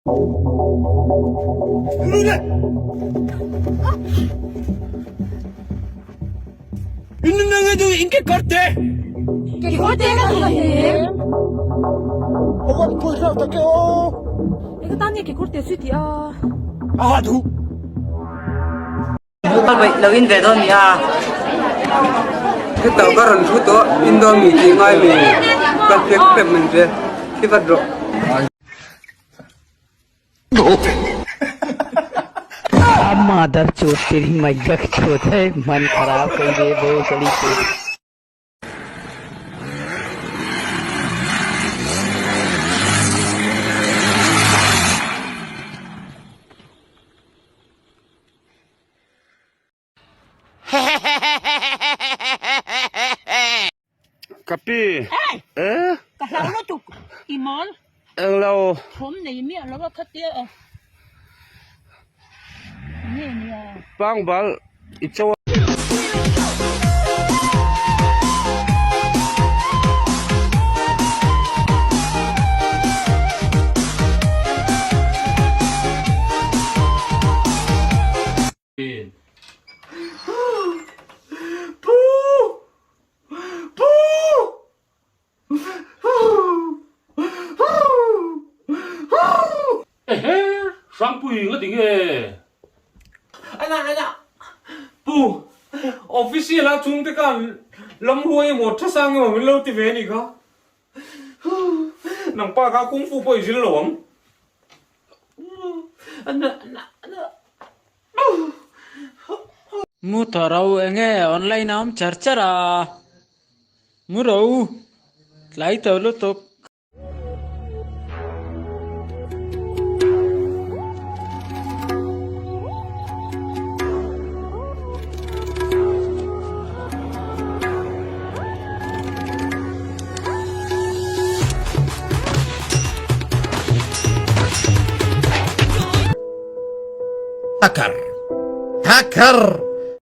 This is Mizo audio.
Lo in ve dawn nia. Heta ka rawn thu tawh indomie tih ngai mi ka hlek hlek min che thi vat rawh. मादर चोट तेरी मैया की चोट है मन खराब कर दे भोसड़ी के। Ka pi e Ka hlau lutuk i mawl. Englo. Thawm nei miah lo a khatia a. Nge nia. Pangbal i cho a. Ehe, Hrangpui nga ti nge? Ana, ana, Pu, official a chhungte khan lam huai emaw tha sang emaw min lo ti ve a nih kha. Nangpa kha kung fu pawh i zil lo ang. Ana, ana, ana. Mu tawh ro enge online a awm char char a, mu ro tlai tawh lutuk. Hacker. Hacker.